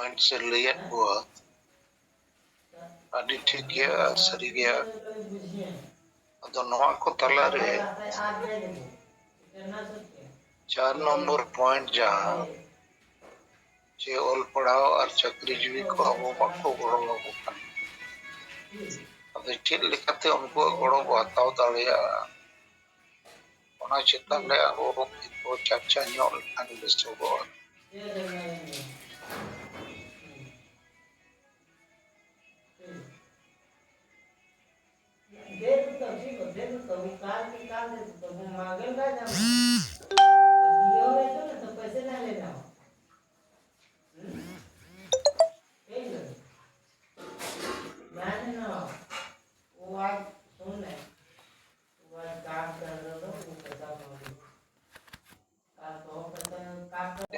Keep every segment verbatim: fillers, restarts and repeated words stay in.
Point ᱥᱮ ᱞᱟᱹᱭᱟᱫ ᱠᱚᱣᱟ, ᱟᱹᱰᱤ ᱴᱷᱤᱠ ᱜᱮᱭᱟ ᱟᱨ ᱥᱟᱹᱨᱤ ᱜᱮᱭᱟ᱾ ᱟᱫᱚ ᱱᱚᱣᱟ ᱠᱚ ᱛᱟᱞᱟᱨᱮ ᱪᱟᱨ ᱱᱚᱢᱵᱚᱨ ᱯᱚᱭᱮᱱᱴ ᱡᱟᱦᱟᱸ ᱡᱮ ᱚᱞ ᱯᱟᱲᱦᱟᱣ ᱟᱨ ᱪᱟᱹᱠᱨᱤ ᱡᱤᱣᱤ ᱠᱚ ᱟᱵᱚ ᱵᱟᱠᱚ ᱜᱚᱲᱚ ᱟᱵᱚ ᱠᱟᱱᱟ᱾ ᱟᱫᱚ ᱪᱮᱫ ᱞᱮᱠᱟᱛᱮ ᱩᱱᱠᱩᱣᱟᱜ ᱜᱚᱲᱚ ᱵᱚ ᱦᱟᱛᱟᱣ ᱫᱟᱲᱮᱭᱟᱜᱼᱟ, ᱚᱱᱟ ᱪᱮᱛᱟᱱ ᱨᱮ ᱟᱵᱚ ᱵᱚ ᱪᱟᱨᱪᱟ ᱧᱚᱜ ᱞᱮᱠᱷᱟᱱ ᱵᱮᱥᱚᱜᱚᱜᱼᱟ᱾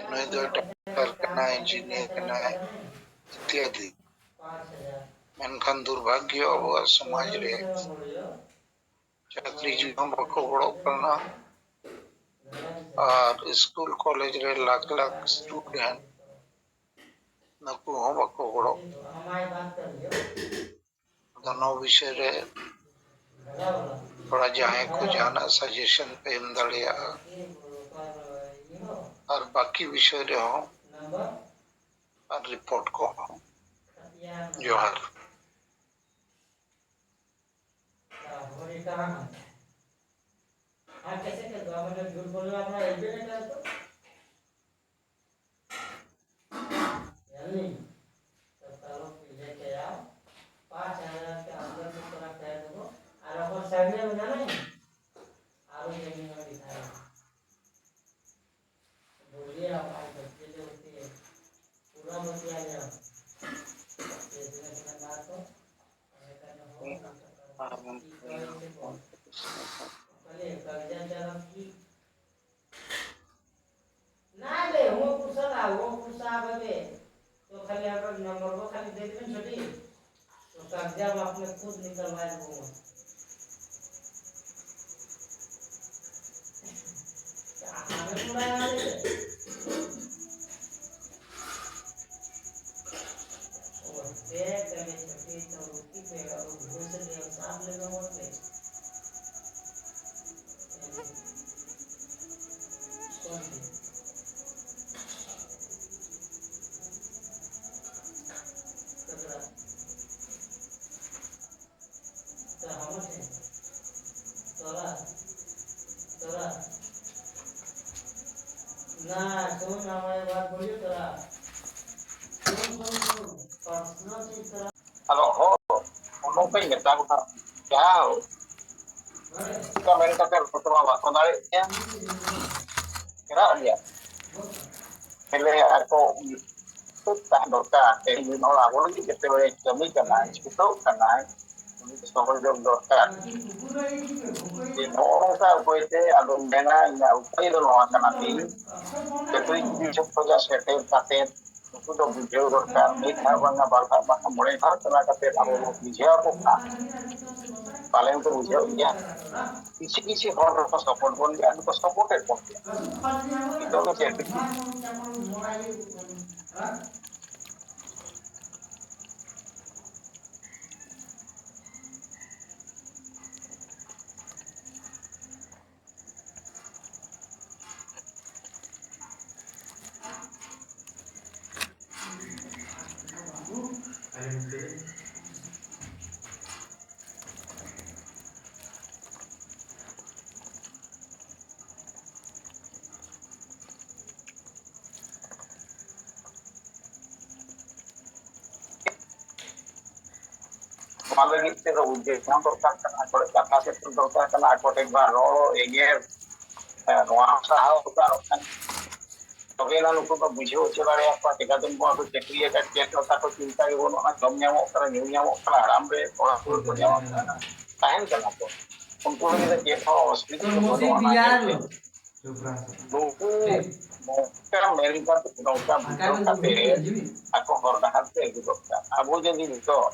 ᱱᱩᱭ ᱫᱚ ᱰᱟᱠᱛᱟᱨ ᱠᱟᱱᱟᱭ, ᱤᱧᱡᱤᱱᱤᱭᱟᱨ ᱠᱟᱱᱟᱭ ᱤᱛᱭᱟᱫᱤ᱾ ᱢᱮᱱᱠᱷᱟᱱ ᱫᱩᱨᱵᱷᱟᱜᱽᱭᱚ ᱟᱵᱚᱣᱟᱜ ᱥᱚᱢᱟᱡᱽ ᱨᱮ ᱪᱟᱹᱠᱨᱤ ᱡᱤᱣᱤ ᱦᱚᱸ ᱵᱟᱠᱚ ᱜᱚᱲᱚᱜ ᱠᱟᱱᱟ᱾ ᱟᱨ ᱥᱠᱩᱞ ᱠᱚᱞᱮᱡᱽ ᱨᱮ ᱞᱟᱠᱷ ᱞᱟᱠᱷ ᱥᱴᱩᱰᱮᱱᱴ, ᱱᱩᱠᱩ ᱦᱚᱸ ᱵᱟᱠᱚ ᱜᱚᱲᱚᱜ ᱠᱟᱱᱟ᱾ ᱟᱫᱚ ᱱᱚᱣᱟ ᱵᱤᱥᱚᱭ ᱨᱮ ᱛᱷᱚᱲᱟ ᱡᱟᱦᱟᱸᱭ ᱠᱚ ᱡᱟᱦᱟᱱᱟᱜ ᱥᱟᱡᱮᱥᱚᱱ ᱯᱮ ᱮᱢ ᱫᱟᱲᱮᱭᱟᱜᱼᱟ, ᱟᱨ ᱵᱟᱹᱠᱤ ᱵᱤᱥᱚᱭ ᱨᱮᱦᱚᱸ ᱟᱨ ᱨᱤᱯᱳᱨᱴ ᱠᱚᱦᱚᱸ᱾ ᱡᱚᱦᱟᱨ। यानी, तो चलो, लेके आओ, पाँच हजार के अंदर से पूरा कर दो। और अपन सामने में जाना है, और जमीन में दिखाएगा। बोलिए, हमारे बच्चे जो होती है, पूरा बतिया ले हम। ये इतने, इतने बात हो, हमें करना हो, हम तो कर दो। ठीक है, इसे बोल। पहले कर्जा चरम की ना बे, वो कुसा ना, वो कुसा बे। तो खाली अगर नंबर को खाली दे देबे छोटी, तो कर्जा में अपने खुद निकलवा देबो। क्या खाने को लाया वाले थे? ना, सुन, हमारी बात बोलिए तोरा। सुन, सुन, सुन, पर्सनल चीज तोरा। ᱟᱫᱚ ᱦᱚᱲ ᱱᱚᱝᱠᱟᱧ ᱢᱮᱛᱟ ᱠᱚ ᱠᱟᱱᱟ, ᱡᱟᱦᱟᱸ ᱚᱱᱠᱟ ᱢᱮᱱ ᱠᱟᱛᱮ ᱵᱟᱠᱚ ᱫᱟᱲᱮᱭᱟᱜ ᱜᱮᱭᱟ, ᱪᱮᱫᱟᱜ ᱜᱮᱭᱟ? ᱛᱟᱦᱞᱮ ᱟᱠᱚ ᱪᱮᱫ ᱛᱟᱦᱮᱸ ᱫᱚᱨᱠᱟᱨ? ᱛᱮᱦᱮᱧ ᱢᱤᱫ ᱦᱚᱲ ᱟᱵᱚ ᱞᱟᱹᱜᱤᱫ ᱡᱮᱛᱮ ᱠᱟᱹᱢᱤ ᱠᱟᱱᱟᱭ, ᱪᱷᱩᱴᱟᱹᱣ ᱠᱟᱱᱟᱭ, ᱩᱱᱤ ᱫᱚ ᱥᱚᱦᱚᱡᱳᱜᱽ ᱫᱚᱨᱠᱟᱨ᱾ ᱡᱮ ᱱᱚᱜᱼᱚ ᱱᱚᱝᱠᱟ ᱩᱯᱟᱹᱭ ᱛᱮ ᱟᱫᱚᱧ ᱢᱮᱱᱟ, ᱤᱧᱟᱹᱜ ᱩᱯᱟᱹᱭ ᱫᱚ ᱱᱚᱣᱟ ᱠᱟᱱᱟ, ᱛᱮᱦᱮᱧ ᱡᱚᱛᱚ ᱡᱟ ᱥᱮᱴᱮᱨ ᱠᱟᱛᱮ ᱩᱱᱠᱩ ᱫᱚ ᱵᱩᱡᱷᱟᱹᱣ ᱫᱚᱨᱠᱟᱨ, ᱢᱤᱫ ᱫᱷᱟᱣ ᱵᱟᱝᱟ, ᱵᱟᱨ ᱫᱷᱟᱣ ᱵᱟᱝᱟ, ᱢᱚᱬᱮ ᱫᱷᱟᱣ ᱪᱟᱞᱟᱣ ᱠᱟᱛᱮ ᱟᱵᱚ ᱵᱚᱱ ᱵᱩᱡᱷᱟᱹᱣ ᱟᱠᱚ ᱠᱷᱟᱱ ᱯᱟᱞᱮᱱ ᱠᱚ ᱵᱩᱡᱷᱟᱹᱣ ᱜᱮᱭᱟ᱾ ᱠᱤᱪᱷᱩ ᱠᱤᱪᱷᱩ ᱦᱚᱲ ᱫᱚᱠᱚ ᱥᱟᱯᱳᱨᱴ ᱵᱚᱱ ᱜᱮᱭᱟ, ᱟᱨ ᱠᱚ ᱥᱟᱯᱳᱨᱴ ᱮᱫ ᱵᱚᱱ ᱜᱮᱭᱟ᱾ ᱱᱤᱛᱚᱜ ᱫᱚ ᱪᱮᱫ ᱚᱱᱟ ᱞᱟᱹᱜᱤᱫ ᱛᱮᱫᱚ ᱩᱫᱽᱫᱮᱥ ᱦᱚᱸ ᱫᱚᱨᱠᱟᱨ ᱠᱟᱱᱟ, ᱟᱠᱚ ᱠᱟᱛᱷᱟ ᱥᱮᱴᱮᱨ ᱫᱚᱨᱠᱟᱨ ᱠᱟᱱᱟ, ᱟᱠᱚ ᱴᱷᱮᱱ ᱵᱟᱝ ᱨᱚᱲ, ᱮᱜᱮᱨ, ᱦᱮᱸ, ᱱᱚᱣᱟ ᱦᱚᱸ ᱥᱟᱦᱟᱣ ᱫᱚᱨᱠᱟᱨᱚᱜ ᱠᱟᱱᱟ᱾ ᱛᱚᱵᱮ ᱮᱱᱟ ᱱᱩᱠᱩ ᱫᱚ ᱵᱩᱡᱷᱟᱹᱣ ᱦᱚᱪᱚ ᱫᱟᱲᱮᱭᱟᱠᱚᱣᱟ, ᱪᱮᱠᱟᱛᱮ ᱱᱚᱣᱟ ᱠᱚ ᱪᱟᱹᱠᱨᱤ ᱟᱠᱟᱫ, ᱪᱮᱫ ᱦᱚᱸ ᱛᱟᱠᱚ ᱪᱤᱱᱛᱟ ᱜᱮ ᱵᱟᱹᱱᱩᱜᱼᱟ, ᱡᱚᱢ ᱧᱟᱢᱚᱜ ᱠᱟᱱᱟ, ᱧᱩ ᱧᱟᱢᱚᱜ ᱠᱟᱱᱟ, ᱟᱨᱟᱢ ᱨᱮ ᱚᱲᱟᱜ ᱫᱩᱣᱟᱹᱨ ᱠᱚ ᱧᱟᱢᱚᱜ ᱠᱟᱱᱟ, ᱛᱟᱦᱮᱱ ᱠᱟᱱᱟ ᱠᱚ᱾ ᱩᱱᱠᱩ ᱞᱟᱹᱜᱤᱫ ᱫᱚ ᱪᱮᱫ ᱦᱚᱸ ᱚᱥᱩᱵᱤᱫᱷᱟ ᱫᱚ ᱵᱟᱹᱱᱩᱜᱼᱟ᱾ ᱚᱱᱟ ᱤᱭᱟᱹᱛᱮ ᱱᱩᱠᱩ ᱱᱚᱝᱠᱟ ᱢᱮᱱ ᱠᱟᱛᱮ, ᱱᱚᱝᱠᱟ ᱵᱩᱡᱷᱟᱹᱣ ᱠᱟᱛᱮ ᱟᱠᱚ ᱦᱚᱨ ᱰᱟᱦᱟᱨ ᱛᱮ ᱟᱹᱜᱩ ᱫᱚᱨᱠᱟᱨ᱾ ᱟᱵᱚ ᱡᱩᱫᱤ ᱱᱤᱛᱚᱜ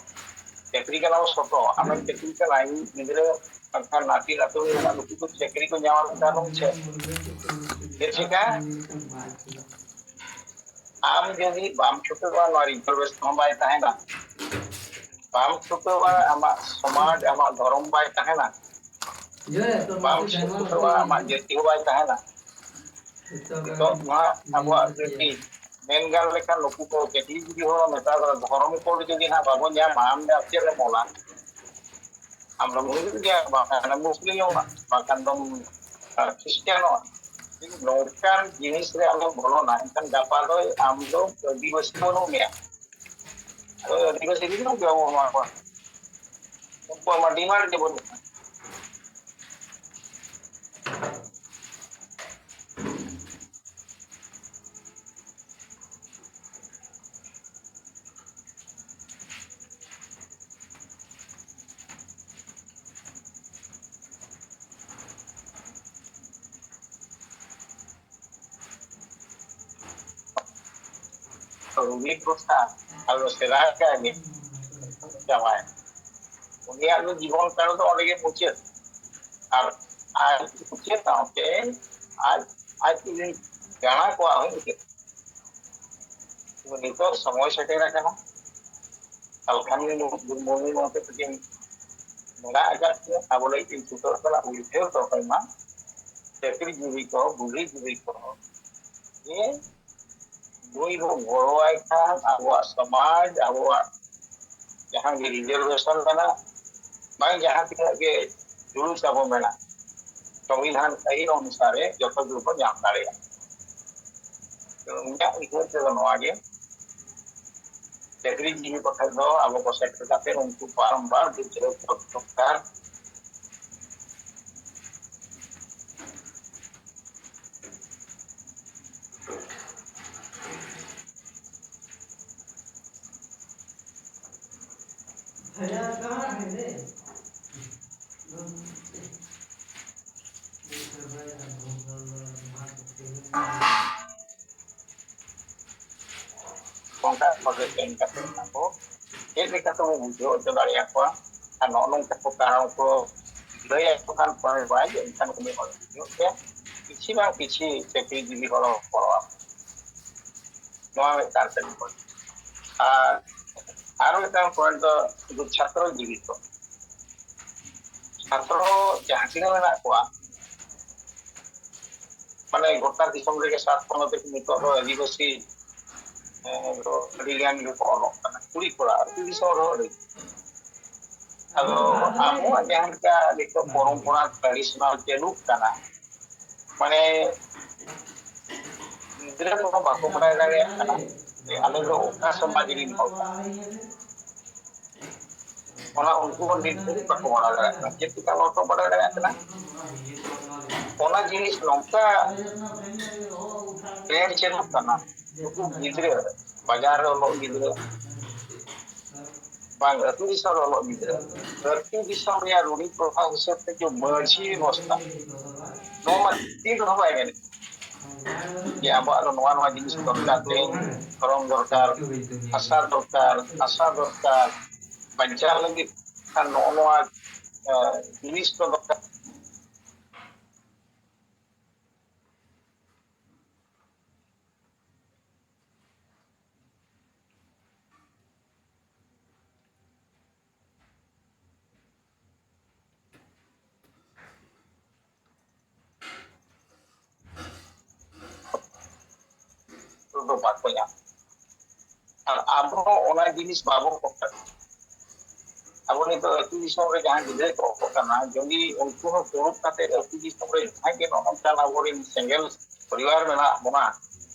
ᱪᱟᱹᱠᱨᱤ ᱠᱟᱱᱟ ᱵᱚ ᱥᱚᱛᱚ, ᱟᱢᱮᱢ ᱪᱟᱹᱠᱨᱤ ᱠᱟᱱᱟ, ᱤᱧ ᱜᱤᱫᱽᱨᱟᱹ ᱵᱟᱝᱠᱷᱟᱱ ᱱᱟᱹᱛᱤ ᱱᱟᱛᱩ ᱨᱮᱱᱟᱜ ᱱᱩᱠᱩ ᱠᱚ ᱪᱟᱹᱠᱨᱤ ᱠᱚ ᱧᱟᱢ ᱞᱮᱠᱟ ᱵᱚᱱ ᱪᱮᱫ? ᱪᱮᱫ ᱪᱮᱠᱟ? ᱟᱢ ᱡᱩᱫᱤ ᱵᱟᱢ ᱪᱷᱩᱴᱟᱹᱣᱟ, ᱱᱚᱣᱟ ᱨᱤᱡᱟᱨᱵᱷᱮᱥᱚᱱ ᱦᱚᱸ ᱵᱟᱭ ᱛᱟᱦᱮᱱᱟ᱾ ᱵᱟᱢ ᱪᱷᱩᱴᱟᱹᱣᱟ, ᱟᱢᱟᱜ ᱥᱚᱢᱟᱡᱽ, ᱟᱢᱟᱜ ᱫᱷᱚᱨᱚᱢ ᱵᱟᱭ ᱛᱟᱦᱮᱱᱟ᱾ ᱵᱟᱢ ᱪᱷᱩᱴᱟᱹᱣᱟ, ᱟᱢᱟᱜ ᱡᱟᱹᱛᱤ ᱦᱚᱸ ᱵᱟᱭ ᱛᱟᱦᱮᱱᱟ᱾ ᱱᱤᱛᱚᱜ ᱢᱟ ᱟᱵᱚᱣᱟᱜ ᱡᱟᱹᱛᱤ ᱢᱮᱱ ᱜᱟᱱ ᱞᱮᱠᱷᱟᱱ ᱱᱩᱠᱩ ᱠᱚ ᱪᱟᱹᱠᱨᱤ ᱡᱤᱵᱤ ᱦᱚᱲ ᱱᱮᱛᱟᱨ ᱫᱚ ᱫᱷᱚᱨᱚᱢ ᱠᱳᱰ ᱡᱩᱫᱤ ᱦᱟᱸᱜ ᱵᱟᱵᱚᱱ ᱧᱟᱢᱟ, ᱟᱢ ᱫᱚ ᱪᱮᱫ ᱮᱢ ᱚᱞᱟ? ᱟᱢ ᱫᱚᱢ ᱦᱤᱱᱫᱩ ᱜᱮᱭᱟ, ᱵᱟᱝᱠᱷᱟᱱ ᱫᱚᱢ ᱢᱩᱥᱞᱤᱢᱚᱜᱼᱟ, ᱵᱟᱝᱠᱷᱟᱱ ᱫᱚᱢ, ᱟᱨ ᱠᱷᱨᱤᱥᱴᱟᱱᱚᱜᱼᱟ᱾ ᱱᱚᱝᱠᱟᱱ ᱡᱤᱱᱤᱥ ᱨᱮ ᱟᱢᱮᱢ ᱵᱚᱞᱚᱱᱟ, ᱮᱱᱠᱷᱟᱱ ᱜᱟᱯᱟ ᱫᱚ ᱟᱢ ᱫᱚ ᱟᱹᱫᱤᱵᱟᱹᱥᱤ ᱵᱟᱹᱱᱩᱜ ᱢᱮᱭᱟ᱾ ᱟᱫᱚ ᱟᱹᱫᱤᱵᱟᱹᱥᱤ ᱜᱮ ᱵᱟᱝ ᱡᱚᱢ ᱮᱢᱟ ᱠᱚᱣᱟ᱾ ᱩᱱᱠᱩᱣᱟᱜ ᱢᱟ ᱰᱤᱢᱟᱱᱰ ᱜᱮ ᱵᱟᱹᱱᱩᱜᱼᱟ᱾ ᱨᱩᱜᱤ ᱯᱨᱚᱥᱟᱫᱽ, ᱟᱫᱚ ᱥᱮᱫᱟᱭ ᱠᱟᱜ ᱜᱮ ᱡᱟᱶᱟᱭ᱾ ᱩᱱᱤᱭᱟᱜ ᱫᱚ ᱡᱤᱵᱚᱱ ᱠᱟᱞ ᱫᱚ ᱚᱸᱰᱮ ᱜᱮ ᱢᱩᱪᱟᱹᱫ᱾ ᱟᱨ ᱟᱡ ᱢᱩᱪᱟᱹᱫ ᱥᱟᱶᱛᱮ ᱟᱡ, ᱟᱡ ᱨᱮᱱ ᱜᱟᱬᱟ ᱠᱚᱣᱟᱜ ᱦᱚᱸ ᱢᱩᱪᱟᱹᱫ᱾ ᱱᱤᱛᱚᱜ ᱥᱚᱢᱚᱭ ᱥᱮᱴᱮᱨ ᱟᱠᱟᱱᱟ᱾ ᱥᱟᱞᱠᱷᱟᱱ ᱢᱩᱨᱢᱩ ᱜᱚᱢᱠᱮ ᱛᱟᱹᱠᱤᱱ ᱢᱮᱱᱟᱜ ᱟᱠᱟᱫ ᱠᱤᱱᱟ, ᱟᱵᱚ ᱞᱟᱹᱜᱤᱫ ᱠᱤᱱ ᱪᱷᱩᱴᱟᱹᱣ ᱠᱟᱱᱟ᱾ ᱩᱭᱦᱟᱹᱨ ᱫᱚᱦᱚᱭ ᱢᱟ ᱪᱟᱹᱠᱨᱤ ᱡᱤᱵᱤ ᱠᱚ, ᱵᱩᱫᱷᱤ ᱡᱤᱵᱤ ᱠᱚ, ᱡᱮ ᱱᱩᱭ ᱵᱚ ᱜᱚᱲᱚᱣᱟᱭ ᱠᱷᱟᱱ ᱟᱵᱚᱣᱟᱜ ᱥᱚᱢᱟᱡᱽ, ᱟᱵᱚᱣᱟᱜ ᱡᱟᱦᱟᱸ ᱜᱮ ᱨᱤᱡᱟᱨᱵᱷᱮᱥᱚᱱ ᱢᱮᱱᱟᱜ, ᱵᱟᱝ ᱡᱟᱦᱟᱸ ᱛᱤᱱᱟᱹᱜ ᱜᱮ ᱡᱩᱞᱩᱥ ᱟᱵᱚ ᱢᱮᱱᱟᱜ, ᱥᱚᱝᱵᱤᱫᱷᱟᱱ ᱟᱹᱭᱤᱱ ᱚᱱᱩᱥᱟᱨᱮ ᱡᱚᱛᱚ ᱜᱮᱵᱚ ᱧᱟᱢ ᱫᱟᱲᱮᱭᱟᱜᱼᱟ᱾ ᱤᱧᱟᱹᱜ ᱩᱭᱦᱟᱹᱨ ᱛᱮᱫᱚ ᱱᱚᱣᱟ ᱜᱮ, ᱪᱟᱹᱠᱨᱤ ᱡᱤᱣᱤ ᱵᱟᱠᱷᱟᱡ ᱫᱚ ᱟᱵᱚ ᱠᱚ ᱥᱮᱴᱮᱨ ᱠᱟᱛᱮ ᱩᱱᱠᱩ ᱵᱟᱨᱚᱢᱵᱟᱨ ᱵᱩᱡᱷᱟᱹᱣ ᱫᱚᱨᱠᱟᱨ᱾ ᱚᱱᱠᱟ ᱠᱚᱜᱮ ᱮᱢ ᱠᱟᱛᱮ ᱟᱵᱚ ᱪᱮᱫ ᱞᱮᱠᱟ ᱛᱮᱵᱚ ᱵᱩᱡᱷᱟᱹᱣ ᱦᱚᱪᱚ ᱫᱟᱲᱮᱭᱟᱠᱚᱣᱟ᱾ ᱟᱨ ᱱᱚᱜᱼᱚ ᱱᱚᱝᱠᱟ ᱠᱚ ᱠᱟᱨᱚᱱ ᱠᱚ ᱞᱟᱹᱭ ᱟᱠᱚ ᱠᱷᱟᱱ ᱯᱚᱨᱮ ᱵᱟᱭ ᱡᱮ ᱮᱱᱠᱷᱟᱱ ᱩᱱᱤ ᱦᱚᱲ ᱵᱩᱡᱷᱟᱹᱣ ᱜᱮᱭᱟ᱾ ᱠᱤᱪᱷᱤ ᱵᱟᱝ ᱠᱤᱪᱷᱤ ᱪᱟᱹᱠᱨᱤ ᱡᱤᱵᱤ ᱦᱚᱲ ᱦᱚᱯᱚᱱᱚᱜᱼᱟ᱾ ᱱᱚᱣᱟ ᱢᱤᱫᱴᱟᱝ ᱠᱟᱹᱢᱤ ᱠᱚ᱾ ᱟᱨ ᱟᱨ ᱢᱤᱫᱴᱟᱝ ᱯᱚᱭᱮᱱᱴ ᱫᱚ ᱥᱩᱫᱷᱩ ᱪᱷᱟᱛᱨᱚ ᱡᱤᱵᱤᱛᱚ, ᱪᱷᱟᱛᱨᱚ ᱡᱟᱦᱟᱸ ᱛᱤᱱᱟᱹᱜ ᱢᱮᱱᱟᱜ ᱠᱚᱣᱟ, ᱢᱟᱱᱮ ᱜᱚᱴᱟ ᱫᱤᱥᱚᱢ ᱨᱮᱜᱮ ᱥᱟᱛ ᱯᱚᱱᱚᱛ ᱨᱮ ᱱᱤᱛᱚᱜ ᱫᱚ ᱟᱹᱫᱤᱵᱟᱹᱥᱤ ᱫᱚ ᱟᱹᱰᱤ ᱜᱟᱱ ᱜᱮᱠᱚ ᱚᱞᱚᱜ ᱠᱟᱱᱟ, ᱠᱩᱲᱤ ᱠᱚᱲᱟ ᱟᱹᱛᱩ ᱫᱤᱥᱚᱢ ᱨᱮᱦᱚᱸ ᱟᱹᱰᱤ᱾ ᱟᱫᱚ ᱟᱵᱚᱣᱟᱜ ᱡᱟᱦᱟᱸ ᱞᱮᱠᱟ ᱱᱤᱛᱚᱜ ᱯᱚᱨᱚᱢᱯᱚᱨᱟ ᱴᱨᱟᱰᱤᱥᱚᱱᱟᱞ ᱪᱟᱹᱞᱩᱜ ᱠᱟᱱᱟ, ᱢᱟᱱᱮ ᱜᱤᱫᱽᱨᱟᱹ ᱠᱚᱦᱚᱸ ᱵᱟᱠᱚ ᱵᱟᱲᱟᱭ ᱫᱟᱲᱮᱭᱟᱜ ᱠᱟᱱᱟ ᱡᱮ ᱟᱞᱮ ᱫᱚ ᱚᱠᱟ ᱥᱚᱢᱟᱡᱽ ᱨᱤᱱ ᱦᱚᱲ ᱠᱟᱱᱟ᱾ ᱚᱱᱟ ᱩᱱᱠᱩ ᱦᱚᱸ ᱱᱤᱛ ᱫᱷᱟᱹᱵᱤᱡ ᱵᱟᱠᱚ ᱵᱟᱲᱟᱭ ᱫᱟᱲᱮᱭᱟᱜ ᱠᱟᱱᱟ᱾ ᱪᱮᱫ ᱞᱮᱠᱟ ᱵᱟᱠᱚ ᱵᱟᱲᱟᱭ ᱫᱟᱲᱮᱭᱟᱜ ᱠᱟᱱᱟ? ᱚᱱᱟ ᱡᱤᱱᱤᱥ ᱱᱚᱝᱠᱟ ᱴᱨᱮᱱᱰ ᱪᱟᱹᱞᱩᱜ ᱠᱟᱱᱟ, ᱱᱩᱠᱩ ᱜᱤᱫᱽᱨᱟᱹ, ᱵᱟᱡᱟᱨ ᱨᱮ ᱚᱞᱚᱜ ᱜᱤᱫᱽᱨᱟᱹ, ᱵᱟᱝ ᱟᱹᱛᱩ ᱫᱤᱥᱚᱢ ᱨᱮ ᱚᱞᱚᱜ ᱜᱤᱫᱽᱨᱟᱹ, ᱫᱷᱟᱹᱨᱛᱤ ᱫᱤᱥᱚᱢ ᱨᱮᱭᱟᱜ ᱨᱩᱲᱤ ᱯᱨᱚᱛᱷᱟ ᱦᱤᱥᱟᱹᱵ ᱛᱮ ᱡᱮ ᱢᱟᱹᱡᱷᱤ ᱵᱮᱵᱚᱥᱛᱷᱟ, ᱱᱚᱣᱟ ᱢᱟ ᱛᱤᱱ ᱨᱮᱦᱚᱸ ᱵᱟᱭ ᱢᱮᱱᱮᱫ ᱡᱮ ᱟᱵᱚᱣᱟᱜ ᱫᱚ ᱱᱚᱣᱟ ᱱᱚᱣᱟ ᱡᱤᱱᱤᱥ ᱫᱚᱨᱠᱟᱨ, ᱛᱮᱦᱮᱧ ᱫᱷᱚᱨᱚᱢ ᱫᱚᱨᱠᱟᱨ, ᱵᱷᱟᱥᱟ ᱫᱚᱨᱠᱟᱨ, ᱵᱷᱟᱥᱟ ᱫᱚᱨᱠᱟᱨ, ᱵᱟᱧᱪᱟᱣ ᱞᱟᱹᱜᱤᱫ ᱠᱷᱟᱱ ᱱᱚᱜᱼᱚ ᱱᱚᱣᱟ ᱡᱤᱱᱤᱥ ᱠᱚ ᱫᱚᱨᱠᱟᱨ᱾ ᱫᱚ ᱵᱟᱠᱚ ᱧᱟᱢ᱾ ᱟᱨ ᱟᱵᱚ ᱚᱱᱟ ᱡᱤᱱᱤᱥ ᱵᱟᱵᱚ ᱠᱚᱨᱟᱣ᱾ ᱟᱵᱚ ᱱᱤᱛᱚᱜ ᱟᱹᱛᱩ ᱫᱤᱥᱚᱢ ᱨᱮ ᱡᱟᱦᱟᱸ ᱜᱤᱫᱽᱨᱟᱹ ᱠᱚ ᱚᱞᱚᱜ ᱠᱟᱱᱟ, ᱡᱩᱫᱤ ᱩᱱᱠᱩ ᱦᱚᱸ ᱫᱩᱲᱩᱵ ᱠᱟᱛᱮ ᱟᱹᱛᱩ ᱫᱤᱥᱚᱢ ᱨᱮ ᱡᱟᱦᱟᱸᱭ ᱜᱮ ᱱᱚᱜᱼᱚ ᱱᱚᱝᱠᱟᱱ ᱟᱵᱚᱨᱮᱱ ᱥᱮᱸᱜᱮᱞ ᱯᱚᱨᱤᱵᱟᱨ ᱢᱮᱱᱟᱜ ᱵᱚᱱᱟ,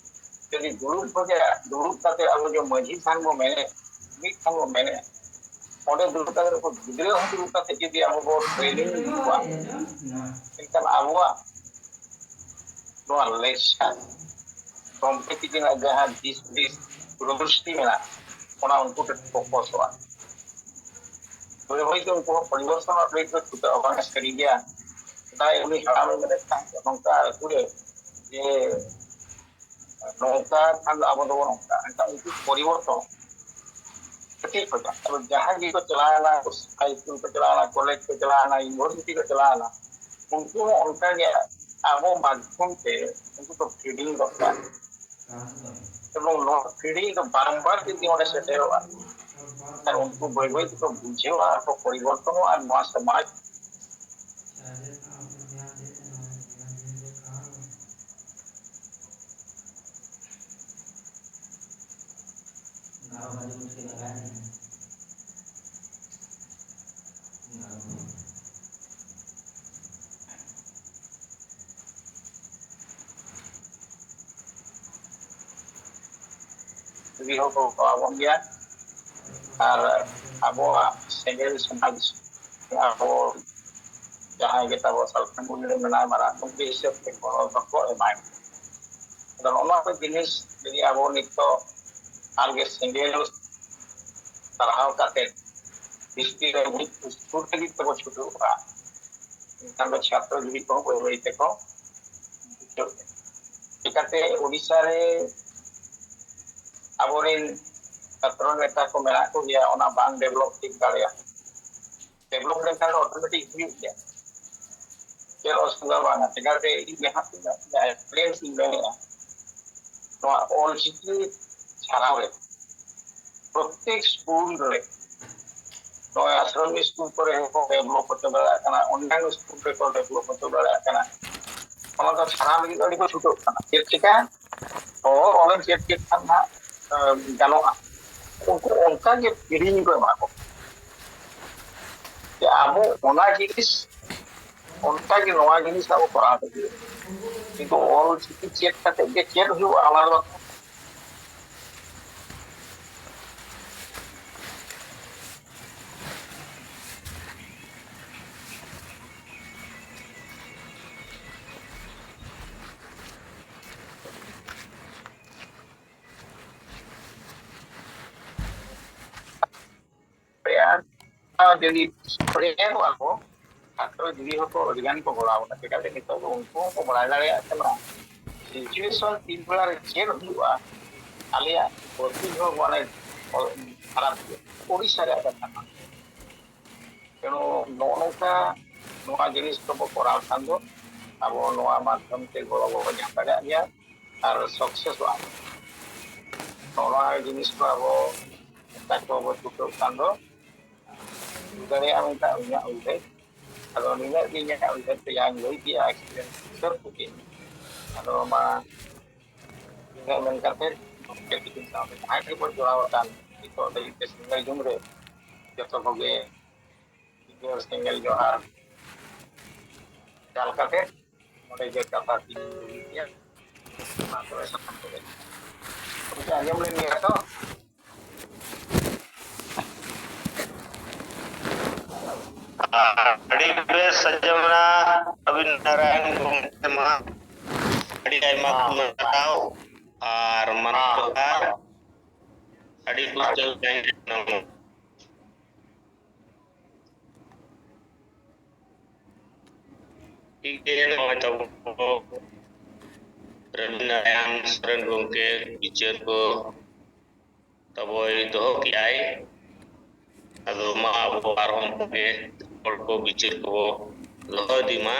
ᱡᱩᱫᱤ ᱫᱩᱲᱩᱵ ᱠᱟᱛᱮ, ᱫᱩᱲᱩᱵ ᱠᱟᱛᱮ ᱟᱵᱚ ᱡᱮ ᱢᱟᱹᱡᱷᱤ ᱛᱷᱟᱱ ᱵᱚ ᱢᱮᱱᱮᱫ, ᱢᱤᱫ ᱛᱷᱟᱱ ᱵᱚ ᱢᱮᱱᱮᱫ, ᱚᱸᱰᱮ ᱫᱩᱲᱩᱵ ᱠᱟᱛᱮ ᱱᱩᱠᱩ ᱜᱤᱫᱽᱨᱟᱹ ᱦᱚᱸ ᱫᱩᱲᱩᱵ ᱠᱟᱛᱮ ᱡᱩᱫᱤ ᱟᱵᱚ ᱵᱚ ᱴᱨᱮᱱᱤᱝ ᱠᱚᱣᱟ, ᱮᱱᱠᱷᱟᱱ ᱟᱵᱚᱣᱟᱜ ᱱᱚᱣᱟ ᱞᱮᱠᱪᱟᱨ ᱠᱚᱢᱯᱤᱴᱤᱴᱤᱵᱷ ᱨᱮᱱᱟᱜ ᱡᱟᱦᱟᱸ ᱫᱤᱥ ᱦᱩᱫᱤᱥ ᱫᱩᱨᱚᱫᱨᱤᱥᱴᱤ ᱢᱮᱱᱟᱜᱼᱟ, ᱚᱱᱟ ᱩᱱᱠᱩ ᱴᱷᱮᱱ ᱯᱷᱳᱠᱚᱥᱚᱜᱼᱟ᱾ ᱵᱟᱹᱭ ᱵᱟᱹᱭ ᱛᱮ ᱩᱱᱠᱩ ᱦᱚᱸ ᱯᱚᱨᱤᱵᱚᱨᱛᱚᱱ ᱨᱮᱱᱟᱜ ᱞᱟᱹᱜᱤᱫ ᱠᱚ ᱪᱷᱩᱴᱟᱹᱜᱼᱟ᱾ ᱵᱟᱝ ᱥᱟᱹᱨᱤ ᱜᱮᱭᱟ, ᱥᱮᱫᱟᱭ ᱩᱱᱤ ᱦᱟᱲᱟᱢᱮ ᱢᱮᱱᱮᱫ ᱛᱟᱦᱮᱸᱫ ᱱᱚᱝᱠᱟ ᱟᱹᱛᱩ ᱨᱮ ᱡᱮ ᱱᱚᱝᱠᱟ ᱠᱷᱟᱱ ᱫᱚ ᱟᱵᱚ ᱫᱚᱵᱚᱱ ᱱᱚᱝᱠᱟ, ᱮᱱᱠᱷᱟᱱ ᱩᱱᱠᱩ ᱯᱚᱨᱤᱵᱚᱨᱛᱚᱱ ᱠᱟᱹᱴᱤᱡ ᱠᱷᱚᱱᱟᱜ᱾ ᱟᱫᱚ ᱡᱟᱦᱟᱸᱭ ᱜᱮᱠᱚ ᱪᱟᱞᱟᱣ ᱮᱱᱟ, ᱦᱟᱭ ᱥᱠᱩᱞ ᱠᱚ ᱪᱟᱞᱟᱣ ᱮᱱᱟ, ᱠᱚᱞᱮᱡᱽ ᱠᱚ ᱪᱟᱞᱟᱣ ᱮᱱᱟ, ᱤᱭᱩᱱᱤᱵᱷᱟᱨᱥᱤᱴᱤ ᱠᱚ ᱪᱟᱞᱟᱣ ᱮᱱᱟ, ᱩᱱᱠᱩ ᱦᱚᱸ ᱚᱱᱠᱟ ᱜᱮ ᱟᱵᱚ ᱢᱟᱫᱽᱫᱷᱚᱢ ᱛᱮ ᱩᱱᱠᱩ ᱠᱚ ᱯᱷᱤᱰᱤᱝ ᱫᱚᱨᱠᱟᱨ᱾ ᱮᱵᱚᱝ ᱱᱚᱣᱟ ᱯᱷᱤᱰᱤᱝ ᱫᱚ ᱵᱟᱨᱚᱢᱵᱟᱨ ᱡᱩᱫᱤ ᱚᱸᱰᱮ ᱥᱮᱴᱮᱨᱚᱜᱼᱟ, ᱟᱨ ᱩᱱᱠᱩ ᱵᱟᱹᱭ ᱵᱟᱹᱭ ᱛᱮᱠᱚ ᱵᱩᱡᱷᱟᱹᱣᱟ ᱟᱨ ᱠᱚ ᱯᱚᱨᱤᱵᱚᱨᱛᱚᱱᱚᱜᱼᱟ ᱱᱚᱣᱟ ᱥᱚᱢᱟᱡᱽ᱾ ᱠᱩᱲᱤ ᱦᱚᱸᱠᱚ ᱠᱚᱣᱟ ᱵᱚᱱ ᱜᱮᱭᱟ᱾ ᱟᱨ ᱟᱵᱚᱣᱟᱜ ᱥᱮᱸᱜᱮᱞ ᱥᱚᱢᱟᱡᱽ, ᱟᱵᱚ ᱡᱟᱦᱟᱸᱭ ᱜᱮ ᱛᱟᱵᱚ ᱥᱟᱞᱠᱷᱟᱱ ᱢᱩᱱᱰᱟᱹ ᱢᱮᱱᱟᱭ, ᱢᱟᱨᱟᱝ ᱢᱚᱱᱛᱨᱤ ᱦᱤᱥᱟᱹᱵ ᱛᱮ ᱜᱚᱲᱚ ᱫᱚᱠᱚ ᱮᱢᱟᱭ᱾ ᱟᱫᱚ ᱱᱚᱜᱼᱚ ᱱᱚᱣᱟ ᱠᱚ ᱡᱤᱱᱤᱥ ᱡᱩᱫᱤ ᱟᱵᱚ ᱱᱤᱛᱚᱜ ᱟᱨᱜᱮ ᱥᱮᱸᱜᱮᱞ ᱥᱟᱨᱦᱟᱣ ᱠᱟᱛᱮ ᱵᱷᱤᱛᱤᱨ ᱨᱮ ᱢᱤᱫ ᱥᱩᱨ ᱞᱟᱹᱜᱤᱫ ᱛᱮᱵᱚ ᱪᱷᱩᱴᱟᱹᱣ ᱠᱚᱜᱼᱟ, ᱮᱱᱠᱷᱟᱱ ᱫᱚ ᱪᱷᱟᱛᱨᱚ ᱡᱤᱣᱤ ᱠᱚᱦᱚᱸ ᱵᱟᱹᱭ ᱵᱟᱹᱭ ᱛᱮᱠᱚ ᱵᱩᱡᱷᱟᱹᱣ᱾ ᱪᱤᱠᱟᱹᱛᱮ ᱳᱰᱤᱥᱟ ᱨᱮ ᱟᱵᱚᱨᱮᱱ ᱪᱷᱟᱛᱨᱚ ᱱᱮᱛᱟ ᱠᱚ ᱢᱮᱱᱟᱜ ᱠᱚᱜᱮᱭᱟ, ᱚᱱᱟ ᱵᱟᱝ ᱰᱮᱵᱷᱞᱚᱯ ᱴᱷᱤᱠ ᱫᱟᱲᱮᱭᱟᱜᱼᱟ᱾ ᱰᱮᱵᱷᱞᱚᱯ ᱞᱮᱱᱠᱷᱟᱱ ᱫᱚ ᱚᱴᱳᱢᱮᱴᱤᱠ ᱦᱩᱭᱩᱜ ᱜᱮᱭᱟ, ᱪᱮᱫ ᱚᱥᱩᱵᱤᱫᱷᱟ ᱵᱟᱝᱟ᱾ ᱪᱤᱠᱟᱹᱛᱮ ᱤᱧ ᱡᱟᱦᱟᱸ ᱛᱤᱱᱟᱹᱜ ᱮᱠᱥᱯᱮᱨᱤᱭᱮᱱᱥ ᱤᱧ ᱢᱮᱱᱮᱫᱼᱟ, ᱱᱚᱣᱟ ᱚᱞᱪᱤᱠᱤ ᱪᱷᱟᱨᱟᱣ ᱨᱮ ᱯᱨᱚᱛᱮᱠ ᱥᱠᱩᱞ ᱨᱮ, ᱱᱚᱜᱼᱚᱭ ᱟᱥᱨᱚᱢᱤ ᱥᱠᱩᱞ ᱠᱚᱨᱮ ᱦᱚᱸᱠᱚ ᱰᱮᱵᱷᱞᱚᱯ ᱦᱚᱪᱚ ᱫᱟᱲᱮᱭᱟᱜ ᱠᱟᱱᱟ, ᱚᱱᱭᱟᱱᱚ ᱥᱠᱩᱞ ᱨᱮᱠᱚ ᱰᱮᱵᱷᱞᱚᱯ ᱦᱚᱪᱚ ᱫᱟᱲᱮᱭᱟᱜ ᱠᱟᱱᱟ᱾ ᱚᱱᱟ ᱫᱚ ᱪᱷᱟᱨᱟᱣ ᱞᱟᱹᱜᱤᱫ ᱫᱚ ᱟᱹᱰᱤ ᱠᱚ ᱪᱷᱩᱴᱟᱹᱜ ᱠᱟᱱᱟ᱾ ᱪᱮᱫ ᱪᱤᱠᱟ ᱦᱚᱲ ᱚᱞᱮᱢ ᱪᱮᱫ ᱠᱮᱫ ᱠᱷᱟᱱ ᱦᱟᱸᱜ, ᱮᱸ, ᱜᱟᱱᱚᱜᱼᱟ᱾ ᱩᱱᱠᱩ ᱚᱱᱠᱟ ᱜᱮ ᱴᱨᱮᱱᱤᱝ ᱠᱚ ᱮᱢᱟ ᱠᱚ᱾ ᱡᱮ ᱟᱵᱚ ᱚᱱᱟ ᱡᱤᱱᱤᱥ, ᱚᱱᱠᱟ ᱜᱮ ᱱᱚᱣᱟ ᱡᱤᱱᱤᱥ ᱟᱵᱚ ᱠᱚᱨᱟᱣ ᱞᱟᱹᱜᱤᱫ᱾ ᱠᱤᱱᱛᱩ ᱚᱞ ᱪᱤᱠᱤ ᱪᱮᱫ ᱠᱟᱛᱮ ᱜᱮ ᱪᱮᱫ ᱦᱩᱭᱩᱜᱼᱟ, ᱚᱱᱟ ᱫᱚ ᱡᱩᱫᱤ ᱮᱢᱚᱜᱼᱟ ᱠᱚ, ᱪᱷᱟᱛᱨᱚ ᱡᱩᱫᱤ ᱦᱚᱸᱠᱚ ᱟᱹᱰᱤ ᱜᱟᱱ ᱠᱚ ᱜᱚᱲᱚ ᱟᱵᱚᱱᱟ, ᱪᱮᱫᱟᱜ ᱥᱮ ᱱᱤᱛᱚᱜ ᱫᱚ ᱩᱱᱠᱩ ᱦᱚᱸᱠᱚ ᱵᱟᱲᱟᱭ ᱫᱟᱲᱮᱭᱟᱜ ᱠᱟᱱᱟ ᱥᱤᱪᱩᱭᱮᱥᱚᱱ ᱛᱤᱱ ᱵᱮᱲᱟ ᱨᱮ ᱪᱮᱫ ᱦᱩᱭᱩᱜᱼᱟ, ᱟᱞᱮᱭᱟᱜ ᱯᱨᱚᱛᱤᱵᱷᱟ ᱢᱟᱱᱮ ᱠᱷᱟᱨᱟᱯ ᱜᱮᱭᱟ᱾ ᱳᱰᱤᱥᱟ ᱨᱮᱭᱟᱜ ᱠᱟᱛᱷᱟ ᱠᱟᱱᱟ᱾ ᱛᱮᱱᱩ ᱱᱚᱜᱼᱚ ᱱᱚᱝᱠᱟ ᱱᱚᱣᱟ ᱡᱤᱱᱤᱥ ᱠᱚᱵᱚ ᱠᱚᱨᱟᱣ ᱠᱷᱟᱱ ᱫᱚ ᱟᱵᱚ ᱱᱚᱣᱟ ᱢᱟᱫᱽᱫᱷᱚᱢ ᱛᱮ ᱜᱚᱲᱚ ᱵᱚ ᱧᱟᱢ ᱫᱟᱲᱮᱭᱟᱜ ᱜᱮᱭᱟ ᱟᱨ ᱥᱟᱠᱥᱮᱥᱚᱜᱼᱟ᱾ ᱱᱚᱣᱟ ᱡᱤᱱᱤᱥ ᱠᱚ ᱟᱵᱚ ᱚᱱᱠᱟ ᱠᱚ ᱵᱚ ᱪᱷᱩᱴᱟᱹᱣ ᱠᱷᱟᱱ ᱫᱚ ᱦᱩᱭ ᱫᱟᱲᱮᱭᱟᱜᱼᱟ ᱢᱮᱱᱛᱮ ᱤᱧᱟᱹᱜ ᱩᱭᱦᱟᱹᱨ᱾ ᱟᱫᱚ ᱱᱤᱱᱟᱹᱜ ᱜᱮ ᱤᱧᱟᱹᱜ ᱩᱭᱦᱟᱹᱨ ᱛᱮᱭᱟᱧ ᱞᱟᱹᱭ ᱠᱮᱜᱼᱟ, experience ᱦᱤᱥᱟᱹᱵ ᱛᱮᱜᱮ᱾ ᱟᱫᱚ ᱢᱟ ᱱᱤᱱᱟᱹᱜ ᱢᱮᱱ ᱠᱟᱛᱮ ᱜᱚᱢᱠᱮ ᱛᱤᱠᱤᱱ ᱥᱟᱶᱛᱮ ᱡᱟᱦᱟᱸᱭ ᱜᱮᱵᱚᱱ ᱡᱚᱲᱟᱣ ᱟᱠᱟᱱ ᱱᱤᱛᱚᱜ ᱫᱷᱟᱹᱵᱤᱡ ᱛᱮ ᱥᱤᱸᱜᱟᱹᱲ ᱧᱩᱢ ᱨᱮ ᱡᱚᱛᱚ ᱠᱚᱜᱮ ᱥᱤᱸᱜᱟᱹᱲ ᱥᱮᱸᱜᱮᱞ ᱡᱚᱦᱟᱨ ᱪᱟᱞ ᱠᱟᱛᱮ ᱱᱚᱰᱮ ᱜᱮ ᱠᱟᱛᱷᱟ ᱛᱤᱧ ᱢᱩᱪᱟᱹᱫ ᱜᱮᱭᱟ᱾ ᱢᱟ ᱛᱚᱵᱮ ᱥᱟᱱᱟᱢ ᱠᱚᱜᱮ ᱜᱚᱢᱠᱮ ᱟᱸᱡᱚᱢ ᱞᱮᱱ ᱜᱮᱭᱟ ᱛᱚ? ᱟᱹᱰᱤ ᱵᱮᱥ ᱟᱸᱡᱚᱢᱮᱱᱟ ᱟᱹᱵᱤᱱ ᱱᱟᱨᱟᱭᱚᱱ ᱜᱚᱢᱠᱮ ᱢᱟ᱾ ᱟᱹᱰᱤ ᱟᱭᱢᱟ ᱦᱮᱸ᱾ ᱥᱟᱨᱦᱟᱣ ᱟᱨ ᱢᱟᱱᱟᱣ ᱦᱮᱸ᱾ ᱡᱚᱦᱟᱨ᱾ ᱟᱹᱰᱤ ᱯᱩᱥᱴᱟᱹᱣ ᱥᱟᱺᱦᱤᱡ ᱟᱸᱡᱚᱢᱚᱜ᱾ ᱴᱷᱤᱠ ᱜᱮ, ᱱᱚᱜᱼᱚᱭ ᱛᱟᱵᱚ ᱨᱚᱵᱤᱱᱫᱨᱚᱱᱟᱛᱷ ᱥᱚᱨᱮᱱ ᱜᱚᱢᱠᱮ ᱵᱤᱪᱟᱹᱨ ᱠᱚ ᱛᱟᱵᱚᱭ ᱫᱚᱦᱚ ᱠᱮᱜᱼᱟᱭ᱾ ᱟᱫᱚ ᱢᱟ ᱟᱵᱚ ᱟᱨᱦᱚᱸ ᱚᱱᱠᱟᱜᱮ ᱦᱚᱲ ᱠᱚ ᱵᱤᱪᱟᱹᱨ ᱠᱚᱵᱚ ᱫᱚᱦᱚ ᱤᱫᱤ ᱢᱟ᱾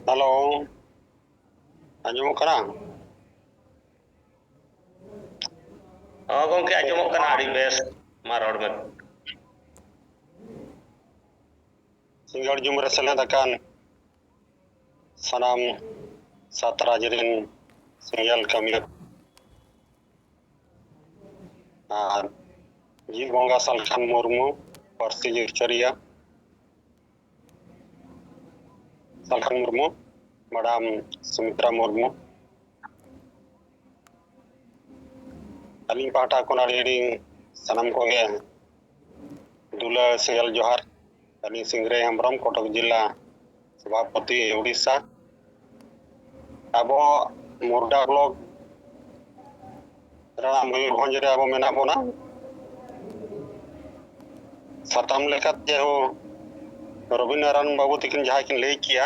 ᱦᱮᱞᱳ, ᱟᱸᱡᱚᱢᱚᱜ ᱠᱟᱱᱟ? ᱦᱚᱸ ᱜᱚᱢᱠᱮ, ᱟᱸᱡᱚᱢᱚᱜ ᱠᱟᱱᱟ ᱟᱹᱰᱤ ᱵᱮᱥ᱾ ᱢᱟ ᱨᱚᱲ ᱢᱮ᱾ ᱥᱤᱸᱜᱟᱹᱲ ᱧᱩᱢ ᱨᱮ ᱥᱮᱞᱮᱫ ᱟᱠᱟᱱ ᱥᱟᱱᱟᱢ ᱥᱟᱛᱨᱟᱡᱽ ᱨᱮᱱ ᱥᱮᱸᱜᱮᱞ ᱠᱟᱹᱢᱤᱭᱟᱹ ᱟᱨ ᱡᱤᱣᱤ ᱵᱚᱸᱜᱟ ᱥᱟᱞᱠᱷᱟᱱ ᱢᱩᱨᱢᱩ, ᱯᱟᱹᱨᱥᱤ ᱡᱟᱹᱛᱤᱭᱟᱹᱨᱤᱭᱟᱹ ᱥᱟᱞᱠᱷᱟᱱ ᱢᱩᱨᱢᱩ, ᱢᱮᱰᱟᱢ ᱥᱩᱢᱤᱛᱨᱟ ᱢᱩᱨᱢᱩ, ᱟᱹᱞᱤᱧ ᱯᱟᱦᱴᱟ ᱠᱷᱚᱱ ᱟᱹᱰᱤ ᱟᱹᱰᱤ ᱥᱟᱱᱟᱢ ᱠᱚᱜᱮ ᱫᱩᱞᱟᱹᱲ ᱥᱮᱸᱜᱮᱞ ᱡᱚᱦᱟᱨ᱾ ᱟᱹᱞᱤᱧ ᱥᱤᱝᱨᱟᱹᱭ ᱦᱮᱢᱵᱨᱚᱢ, ᱠᱚᱴᱚᱠ ᱡᱤᱞᱟ ᱥᱚᱵᱷᱟᱯᱚᱛᱤ, ᱩᱲᱤᱥᱥᱟ᱾ ᱟᱵᱚ ᱢᱩᱨᱰᱟ ᱵᱞᱚᱠ ᱨᱮᱱᱟᱜ ᱢᱚᱭᱩᱨᱵᱷᱚᱸᱡᱽ ᱨᱮ ᱟᱵᱚ ᱢᱮᱱᱟᱜ ᱵᱚᱱᱟ᱾ ᱥᱟᱛᱟᱢ ᱞᱮᱠᱟᱛᱮ ᱦᱚᱸ ᱨᱚᱵᱤᱱᱟᱨᱟᱭᱚᱱ ᱵᱟᱹᱵᱩ ᱛᱟᱹᱠᱤᱱ ᱡᱟᱦᱟᱸ ᱠᱤᱱ ᱞᱟᱹᱭ ᱠᱮᱭᱟ,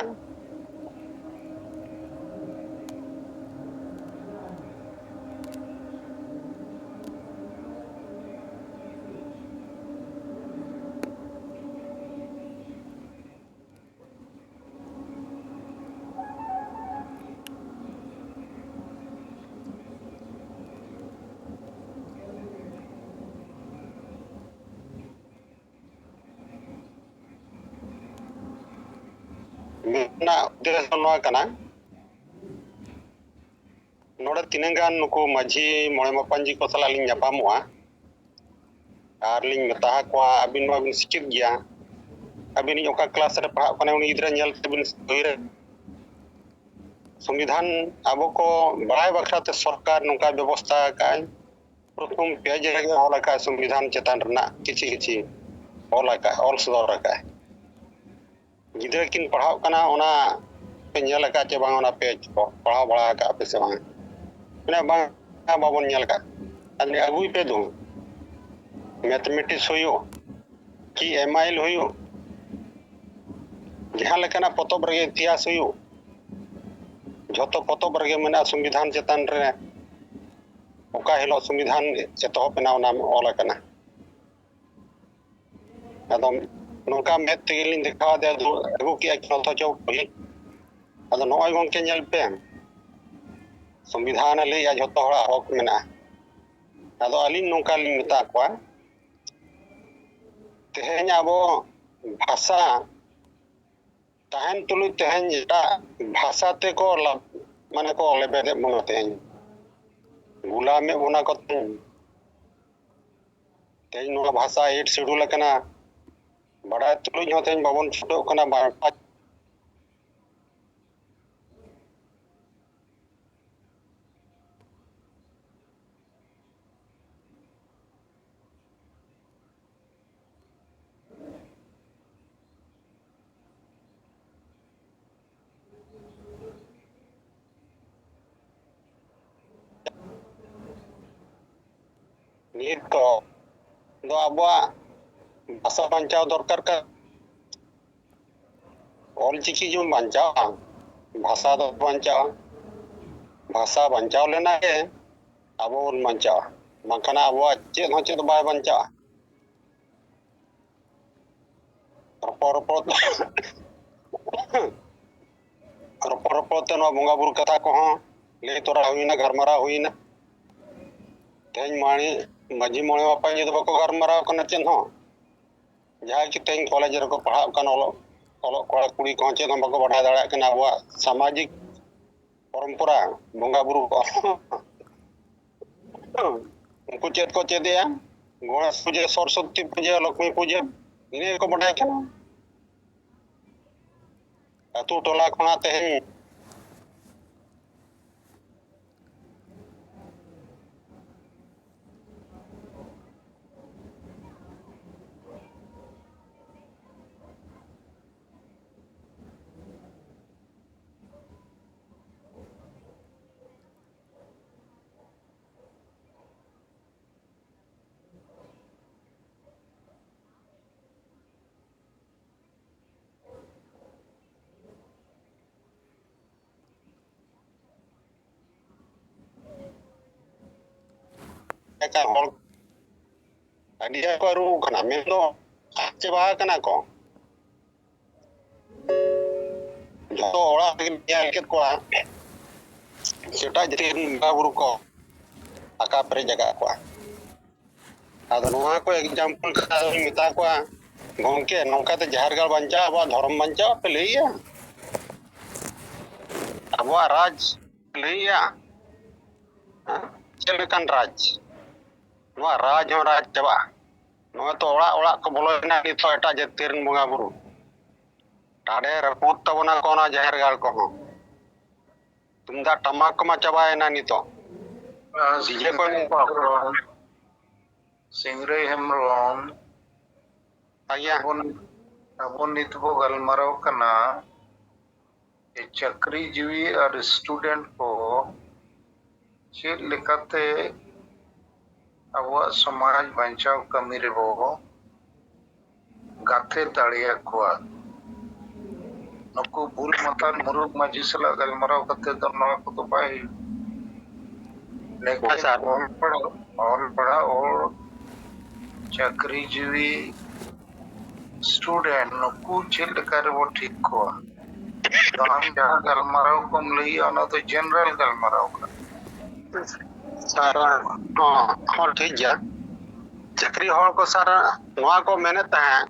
ᱢᱮᱱᱟᱜ ᱩᱫᱽᱫᱮᱥ ᱫᱚ ᱱᱚᱣᱟ ᱠᱟᱱᱟ, ᱱᱚᱰᱮ ᱛᱤᱱᱟᱹᱜ ᱜᱟᱱ ᱱᱩᱠᱩ ᱢᱟᱹᱡᱷᱤ ᱢᱚᱬᱮ ᱢᱟᱯᱟᱧᱡᱤ ᱠᱚ ᱥᱟᱞᱟᱜ ᱞᱤᱧ ᱧᱟᱯᱟᱢᱚᱜᱼᱟ ᱟᱨ ᱞᱤᱧ ᱢᱮᱛᱟ ᱠᱚᱣᱟ, ᱟᱹᱵᱤᱱ ᱢᱟᱵᱤᱱ ᱥᱤᱠᱷᱤᱛ ᱜᱮᱭᱟ, ᱟᱹᱵᱤᱱᱤᱡ ᱚᱠᱟ ᱠᱞᱟᱥ ᱨᱮ ᱯᱟᱲᱦᱟᱜ ᱠᱟᱱᱟᱭ ᱩᱱᱤ ᱜᱤᱫᱽᱨᱟᱹ ᱧᱮᱞ ᱛᱮᱵᱤᱱ ᱩᱭᱦᱟᱹᱨᱟ᱾ ᱥᱚᱝᱵᱤᱫᱷᱟᱱ ᱟᱵᱚ ᱠᱚ ᱵᱟᱲᱟᱭ ᱵᱟᱠᱷᱨᱟ ᱛᱮ ᱥᱚᱨᱠᱟᱨ ᱱᱚᱝᱠᱟ ᱵᱮᱵᱚᱥᱛᱷᱟ ᱟᱠᱟᱫᱼᱟᱭ᱾ ᱯᱨᱚᱛᱷᱚᱢ ᱯᱮᱡᱽ ᱨᱮᱜᱮ ᱚᱞ ᱟᱠᱟᱫ ᱥᱚᱝᱵᱤᱫᱷᱟᱱ ᱪᱮᱛᱟᱱ ᱨᱮᱱᱟᱜ ᱠᱤᱪᱷᱤ ᱠᱤᱪᱷᱤ ᱚᱞ ᱟᱠᱟᱫ, ᱚᱞ ᱥᱚᱫᱚᱨ ᱟᱠᱟᱫ᱾ ᱜᱤᱫᱽᱨᱟᱹ ᱠᱤᱱ ᱯᱟᱲᱦᱟᱜ ᱠᱟᱱᱟ, ᱚᱱᱟ ᱯᱮ ᱧᱮᱞ ᱟᱠᱟᱫ ᱪᱮ ᱵᱟᱝ? ᱚᱱᱟ ᱯᱮᱡᱽ ᱠᱚ ᱯᱟᱲᱦᱟᱣ ᱵᱟᱲᱟ ᱟᱠᱟᱫ ᱯᱮ ᱥᱮ ᱵᱟᱝ? ᱢᱮᱱᱟ, "ᱵᱟᱝ, ᱵᱟᱵᱚᱱ ᱧᱮᱞ ᱟᱠᱟᱫ᱾ ᱟᱨ ᱟᱹᱜᱩᱭ ᱯᱮ ᱫᱚ, ᱢᱮᱛᱷᱢᱮᱴᱤᱠᱥ ᱦᱩᱭᱩᱜ ᱠᱤ ᱮᱢ ᱟᱭ ᱮᱞ ᱦᱩᱭᱩᱜ, ᱡᱟᱦᱟᱸ ᱞᱮᱠᱟᱱᱟᱜ ᱯᱚᱛᱚᱵ ᱨᱮᱜᱮ ᱤᱛᱤᱦᱟᱥ ᱦᱩᱭᱩᱜ, ᱡᱷᱚᱛᱚ ᱯᱚᱛᱚᱵ ᱨᱮᱜᱮ ᱢᱮᱱᱟᱜᱼᱟ ᱥᱚᱝᱵᱤᱫᱷᱟᱱ ᱪᱮᱛᱟᱱ ᱨᱮ ᱚᱠᱟ ᱦᱤᱞᱳᱜ ᱥᱚᱝᱵᱤᱫᱷᱟᱱ ᱮᱛᱚᱦᱚᱵ ᱮᱱᱟ ᱚᱱᱟ ᱚᱞ ᱟᱠᱟᱱᱟ᱾ ᱟᱫᱚ ᱱᱚᱝᱠᱟ ᱢᱮᱫ ᱛᱮᱜᱮ ᱞᱤᱧ ᱫᱮᱠᱷᱟᱣ ᱟᱫᱮᱭᱟ, ᱟᱹᱜᱩ ᱠᱮᱜᱼᱟ ᱠᱤᱱ ᱚᱛᱷᱚᱪᱚ ᱵᱳᱭ᱾ ᱟᱫᱚ ᱱᱚᱜᱼᱚᱭ ᱜᱚᱢᱠᱮ ᱧᱮᱞ ᱯᱮ, ᱥᱚᱝᱵᱤᱫᱷᱟᱱ ᱮ ᱞᱟᱹᱭᱮᱜᱼᱟ ᱡᱷᱚᱛᱚ ᱦᱚᱲᱟᱜ ᱦᱚᱠ ᱢᱮᱱᱟᱜᱼᱟ᱾ ᱟᱫᱚ ᱟᱹᱞᱤᱧ ᱱᱚᱝᱠᱟ ᱞᱤᱧ ᱢᱮᱛᱟ ᱠᱚᱣᱟ, ᱛᱮᱦᱮᱧ ᱟᱵᱚ ᱵᱷᱟᱥᱟ ᱛᱟᱦᱮᱱ ᱛᱩᱞᱩᱡ ᱛᱮᱦᱮᱧ ᱮᱴᱟᱜ ᱵᱷᱟᱥᱟ ᱛᱮᱠᱚ ᱞᱟ-, ᱢᱟᱱᱮ ᱠᱚ ᱞᱮᱵᱮᱫᱮᱫ ᱵᱚᱱᱟ ᱛᱮᱦᱮᱧ, ᱜᱩᱞᱟᱢᱮᱫ ᱵᱚᱱᱟ ᱠᱚ ᱛᱮᱦᱮᱧ᱾ ᱛᱮᱦᱮᱧ ᱱᱚᱣᱟ ᱵᱷᱟᱥᱟ ᱮᱭᱤᱴ ᱥᱤᱰᱩᱞ ᱟᱠᱟᱱᱟ, ᱵᱟᱰᱟᱭ ᱛᱩᱞᱩᱡ ᱦᱚᱸ ᱛᱮᱦᱮᱧ ᱵᱟᱵᱚᱱ ᱪᱷᱩᱴᱟᱹᱜ ᱠᱟᱱᱟ᱾ ᱵᱟᱝ, ᱱᱤᱛ ᱫᱚ, ᱫᱚ ᱟᱵᱚᱣᱟᱜ ᱵᱷᱟᱥᱟ ᱵᱟᱧᱪᱟᱣ ᱫᱚᱨᱠᱟᱨ ᱠᱟᱱᱟ᱾ ᱚᱞ ᱪᱤᱠᱤ ᱡᱩᱫᱤ ᱵᱟᱧᱪᱟᱣᱟ, ᱵᱷᱟᱥᱟ ᱫᱚ ᱵᱟᱧᱪᱟᱣᱟ᱾ ᱵᱷᱟᱥᱟ ᱵᱟᱧᱪᱟᱣ ᱞᱮᱱᱟ ᱜᱮ ᱟᱵᱚ ᱵᱚᱱ ᱵᱟᱧᱪᱟᱣᱟ, ᱵᱟᱝᱠᱷᱟᱱ ᱟᱵᱚᱣᱟᱜ ᱪᱮᱫ ᱦᱚᱸ ᱪᱮᱫ ᱵᱟᱭ ᱵᱟᱧᱪᱟᱣᱟ᱾ ᱨᱚᱯᱚᱲ ᱨᱚᱯᱚᱲ ᱛᱮ, ᱨᱚᱯᱚᱲ ᱨᱚᱯᱚᱲ ᱛᱮ ᱱᱚᱣᱟ ᱵᱚᱸᱜᱟ ᱵᱩᱨᱩ ᱠᱟᱛᱷᱟ ᱠᱚᱦᱚᱸ ᱞᱟᱹᱭ ᱛᱚᱨᱟ ᱦᱩᱭᱱᱟ, ᱜᱟᱞᱢᱟᱨᱟᱣ ᱦᱩᱭᱱᱟ᱾ ᱛᱮᱦᱮᱧ ᱢᱟᱹᱱᱤ, ᱢᱟᱹᱡᱷᱤ ᱢᱚᱬᱮ ᱢᱟᱯᱟᱡᱤ ᱫᱚ ᱵᱟᱠᱚ ᱜᱟᱞᱢᱟᱨᱟᱣ ᱠᱟᱱᱟ ᱪᱮᱫ ᱦᱚᱸ᱾ ᱡᱟᱦᱟᱸᱭ ᱠᱤ ᱛᱮᱦᱮᱧ ᱠᱚᱞᱮᱡᱽ ᱨᱮᱠᱚ ᱯᱟᱲᱦᱟᱜ ᱠᱟᱱ ᱚᱞᱚᱜ, ᱚᱞᱚᱜ ᱠᱚᱲᱟ ᱠᱩᱲᱤ ᱠᱚᱦᱚᱸ ᱪᱮᱫ ᱦᱚᱸ ᱵᱟᱠᱚ ᱵᱟᱰᱟᱭ ᱫᱟᱲᱮᱭᱟᱜ ᱠᱟᱱᱟ ᱟᱵᱚᱣᱟᱜ ᱥᱟᱢᱟᱡᱤᱠ ᱯᱚᱨᱚᱢᱯᱚᱨᱟ, ᱵᱚᱸᱜᱟ ᱵᱩᱨᱩ ᱠᱚ᱾ ᱩᱱᱠᱩ ᱪᱮᱫ ᱠᱚ ᱪᱮᱫᱮᱜᱼᱟ? ᱜᱚᱬᱮᱥ ᱯᱩᱡᱟᱹ, ᱥᱚᱨᱚᱥᱚᱛᱤ ᱯᱩᱡᱟᱹ, ᱞᱚᱠᱷᱢᱤ ᱯᱩᱡᱟᱹ, ᱤᱱᱟᱹ ᱜᱮᱠᱚ ᱵᱟᱰᱟᱭ ᱠᱟᱱᱟ᱾ ᱟᱹᱛᱩ ᱴᱚᱞᱟ ᱠᱷᱚᱱᱟᱜ ᱛᱮᱦᱮᱧ ᱮᱴᱟᱜ ᱦᱚᱲ ᱟᱹᱰᱤ ᱟᱸᱴ ᱠᱚ ᱟᱹᱨᱩ ᱠᱟᱱᱟ, ᱢᱮᱱᱫᱚ ᱟᱫ ᱪᱟᱵᱟ ᱟᱠᱟᱱᱟ ᱠᱚ᱾ ᱡᱚᱛᱚ ᱚᱲᱟᱜ ᱨᱮᱜᱮ ᱧᱮᱞ ᱠᱮᱫ ᱠᱚᱣᱟ, ᱮᱴᱟᱜ ᱡᱟᱹᱛᱤ ᱨᱮᱱ ᱵᱚᱸᱜᱟ ᱵᱩᱨᱩ ᱠᱚ ᱟᱠᱟ ᱯᱮᱨᱮᱡ ᱟᱠᱟᱫ ᱠᱚᱣᱟ᱾ ᱟᱫᱚ ᱱᱚᱣᱟ ᱠᱚ example ᱠᱟᱛᱷᱟ ᱫᱚᱧ ᱢᱮᱛᱟ ᱠᱚᱣᱟ, ᱜᱚᱢᱠᱮ, ᱱᱚᱝᱠᱟᱛᱮ ᱡᱟᱦᱮᱨ ᱜᱟᱲ ᱵᱟᱧᱪᱟᱜᱼᱟ, ᱟᱵᱚᱣᱟᱜ ᱫᱷᱚᱨᱚᱢ ᱵᱟᱧᱪᱟᱜᱼᱟ ᱯᱮ ᱞᱟᱹᱭᱮᱜᱼᱟ? ᱟᱵᱚᱣᱟᱜ ᱨᱟᱡᱽ ᱞᱟᱹᱭᱮᱜᱼᱟ? ᱦᱮᱸ? ᱪᱮᱫ ᱞᱮᱠᱟᱱ ᱨᱟᱡᱽ? ᱱᱚᱣᱟ ᱨᱟᱡᱽ ᱦᱚᱸ ᱨᱟᱡᱽ ᱪᱟᱵᱟᱜᱼᱟ᱾ ᱱᱚᱜᱼᱚᱭ ᱛᱚ ᱚᱲᱟᱜ ᱚᱲᱟᱜ ᱠᱚ ᱵᱚᱞᱚᱭᱮᱱᱟ ᱱᱤᱛᱚᱜ ᱮᱴᱟᱜ ᱡᱟᱹᱛᱤ ᱨᱮᱱ ᱵᱚᱸᱜᱟ ᱵᱩᱨᱩ᱾ ᱴᱟᱰᱮ ᱨᱟᱹᱯᱩᱫ ᱛᱟᱵᱚᱱᱟ ᱠᱚ ᱚᱱᱟ ᱡᱟᱦᱮᱨ ᱜᱟᱲ ᱠᱚᱦᱚᱸ᱾ ᱛᱩᱢᱫᱟᱜ ᱴᱟᱢᱟᱠ ᱠᱚᱢᱟ ᱪᱟᱵᱟᱭᱮᱱᱟ ᱱᱤᱛᱚᱜ᱾ ᱟᱨ ᱰᱤᱡᱮ ᱠᱚ ᱥᱤᱝᱨᱟᱹᱭ ᱦᱮᱢᱵᱨᱚᱢ, ᱥᱤᱝᱨᱟᱹᱭ ᱦᱮᱢᱵᱨᱚᱢ, ᱟᱭᱟ᱾ ᱟᱵᱚ, ᱟᱵᱚ ᱱᱤᱛ ᱵᱚ ᱜᱟᱞᱢᱟᱨᱟᱣ ᱠᱟᱱᱟ ᱡᱮ ᱪᱟᱹᱠᱨᱤ ᱡᱤᱣᱤ ᱟᱨ student ᱠᱚ ᱪᱮᱫ ᱞᱮᱠᱟᱛᱮ ᱟᱵᱚᱣᱟᱜ ᱥᱚᱢᱟᱡᱽ ᱵᱟᱧᱪᱟᱣ ᱠᱟᱹᱢᱤ ᱨᱮᱵᱚ ᱜᱟᱛᱮ ᱫᱟᱲᱮᱭᱟᱠᱚᱣᱟ᱾ ᱱᱩᱠᱩ ᱵᱩᱞ ᱢᱟᱛᱟᱞ ᱢᱩᱨᱩᱠ ᱢᱟᱹᱡᱷᱤ ᱥᱟᱞᱟᱜ ᱜᱟᱞᱢᱟᱨᱟᱣ ᱠᱟᱛᱮ ᱫᱚ ᱱᱚᱣᱟ ᱠᱚᱫᱚ ᱵᱟᱭ ᱦᱩᱭᱩᱜᱼᱟ᱾ ᱞᱮᱠᱤᱱ ᱦᱮᱸ, ᱥᱟᱨ᱾ ᱚᱞ ᱯᱟᱲᱦᱟᱣ, ᱚᱞ ᱯᱟᱲᱦᱟᱣ ᱦᱚᱲ, ᱪᱟᱹᱠᱨᱤ ᱡᱤᱣᱤ student, ᱱᱩᱠᱩ ᱪᱮᱫ ᱞᱮᱠᱟ ᱨᱮᱵᱚ ᱴᱷᱤᱠ ᱠᱚᱣᱟ? ᱛᱚ ᱟᱢ ᱡᱟᱦᱟᱸ ᱜᱟᱞᱢᱟᱨᱟᱣ ᱠᱚᱢ ᱞᱟᱹᱭᱟ, ᱚᱱᱟ ᱫᱚ general ᱜᱟᱞᱢᱟᱨᱟᱣ ᱠᱟᱱᱟ᱾ ᱥᱟᱨ, ᱦᱚᱸ, ᱦᱚᱸ, ᱴᱷᱤᱠ ᱜᱮᱭᱟ᱾ ᱪᱟᱹᱠᱨᱤ ᱦᱚᱲ ᱠᱚ ᱥᱟᱨ ᱱᱚᱣᱟ ᱠᱚ ᱢᱮᱱᱮᱫ ᱛᱟᱦᱮᱸᱫ,